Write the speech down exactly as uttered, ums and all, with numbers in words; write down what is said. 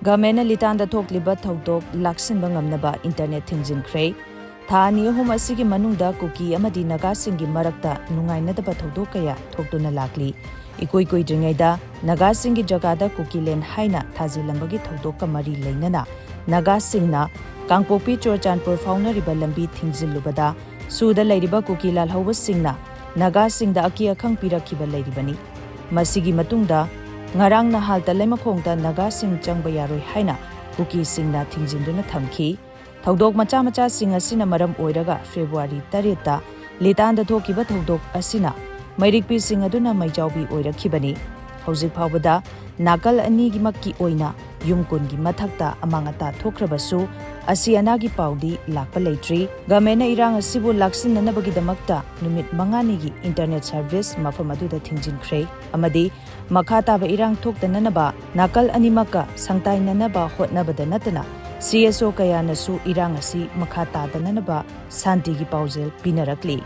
ꯒꯚꯔꯟꯃꯦꯟꯠꯅ ꯂꯤꯇꯥꯟꯗ ꯊꯣꯛꯂꯤꯕ ꯊꯧꯗꯣꯛ ꯂꯥꯛꯁꯤꯟꯕ ꯉꯝꯅꯕ ꯏꯟꯇꯔꯅꯦꯠ ꯊꯤꯡꯖꯤꯟꯈ꯭ꯔꯦ꯫ ꯊꯥ ꯑꯅꯤ ꯑꯍꯨꯝ ꯑꯁꯤꯒꯤ ꯃꯅꯨꯡꯗ ꯀꯨꯀꯤ ꯑꯃꯗꯤ ꯅꯥꯒꯥꯁꯤꯡꯒꯤ ꯃꯔꯛꯇ ꯅꯨꯡꯉꯥꯏꯅꯗꯕ ꯊꯧꯗꯣꯛ ꯀꯌꯥ ꯊꯣꯛꯇꯨꯅ ꯂꯥꯛꯂꯤ꯫ ꯏꯀꯨꯏ ꯀꯨꯏꯗ꯭ꯔꯤꯉꯩꯗ ꯅꯥꯒꯥꯁꯤꯡꯒꯤ ꯖꯒꯥꯗ ꯀꯨꯀꯤꯂꯦꯟ ꯍꯥꯏꯅ ꯊꯥꯖꯤꯜꯂꯝꯕꯒꯤ ꯊꯧꯗꯣꯛꯀ ꯃꯔꯤ ꯂꯩꯅꯅ ꯅꯥꯒꯥꯁꯤꯡꯅ ꯀꯥꯡꯄꯣꯛꯄꯤ ꯆꯨꯔꯆꯥꯟꯄꯨꯔ ꯐꯥꯎꯅꯔꯤꯕ ꯂꯝꯕꯤ ꯊꯤꯡꯖꯤꯜꯂꯨꯕꯗ ꯁꯨꯗ ꯂꯩꯔꯤꯕ ꯀꯨꯀꯤ ꯂꯥꯜꯍꯧꯕꯁꯤꯡꯅ ꯅꯥꯒꯥꯁꯤꯡꯗ ꯑꯀꯤ ꯑꯈꯪ ꯄꯤꯔꯛꯈꯤꯕ ꯂꯩꯔꯤꯕꯅꯤ꯫ ꯃꯁꯤꯒꯤ ꯃꯇꯨꯡꯗ ꯉꯔꯥꯡ ꯅꯍꯥꯜ ꯇꯂꯩꯃꯈꯣꯡꯗ ꯅꯥꯒꯥꯁꯤꯡ ꯆꯪꯕ ꯌꯥꯔꯣꯏ ꯍꯥꯏꯅ ꯀꯨꯀꯤꯁꯤꯡꯅ ꯊꯤꯡꯖꯤꯟꯗꯨꯅ ꯊꯝꯈꯤ꯫ ꯊꯧꯗꯣꯛ ꯃꯆꯥ ꯃꯆꯥꯁꯤꯡ ꯑꯁꯤꯅ ꯃꯔꯝ ꯑꯣꯏꯔꯒ ꯐꯦꯕ꯭ꯔꯨꯋꯥꯔꯤ ꯇꯔꯦꯠꯇ ꯂꯤꯇꯥꯟꯗ ꯊꯣꯛꯈꯤꯕ ꯊꯧꯗꯣꯛ ꯑꯁꯤꯅ ꯃꯩꯔꯤꯛꯄꯤꯁꯤꯡ ꯑꯗꯨꯅ ꯃꯩꯖꯥꯎꯕꯤ ꯑꯣꯏꯔꯛꯈꯤꯕꯅꯤ꯫ ꯍꯧꯖꯤꯛ ꯐꯥꯎꯕꯗ ꯅꯥꯀꯜ ꯑꯅꯤꯒꯤꯃꯛꯀꯤ ꯑꯣꯏꯅ ꯌꯨꯝ ꯀꯨꯟꯒꯤ ꯃꯊꯛꯇ ꯑꯃꯥꯡ ꯑꯇꯥ ꯊꯣꯛꯈ꯭ꯔꯕꯁꯨ, ꯑꯁꯤ ꯑꯅꯥꯒꯤ ꯄꯥꯎꯗꯤ ꯂꯥꯛꯄ ꯂꯩꯇ꯭ꯔꯤ꯫ ꯒꯚꯔꯟꯃꯦꯟꯠꯅ ꯏꯔꯥꯡ ꯑꯁꯤꯕꯨ ꯂꯥꯛꯁꯤꯟꯅꯅꯕꯒꯤꯗꯃꯛꯇ ꯅꯨꯃꯤꯠ ꯃꯉꯥꯅꯤꯒꯤ ꯏꯟꯇꯔꯅꯦꯠ ꯁꯔꯚꯤꯁ ꯃꯐꯝ ꯑꯗꯨꯗ ꯊꯤꯡꯖꯤꯟꯈ꯭ꯔꯦ ꯑꯃꯗꯤ ꯃꯈꯥ ꯇꯥꯕ ꯏꯔꯥꯡ ꯊꯣꯛꯇꯅꯅꯕ ꯅꯥꯀꯜ ꯑꯅꯤꯃꯛꯀ ꯁꯪꯇꯥꯏꯅꯅꯕ ꯍꯣꯠꯅꯕꯗ ꯅꯠꯇꯅ, ꯁꯤ ꯑꯦꯁ ꯑꯣ ꯀꯌꯥꯅꯁꯨ ꯏꯔꯥꯡ ꯑꯁꯤ ꯃꯈꯥ ꯇꯥꯗꯅꯅꯕ ꯁꯥꯟꯇꯤꯒꯤ ꯄꯥꯎꯖꯦꯜ ꯄꯤꯅꯔꯛꯂꯤ꯫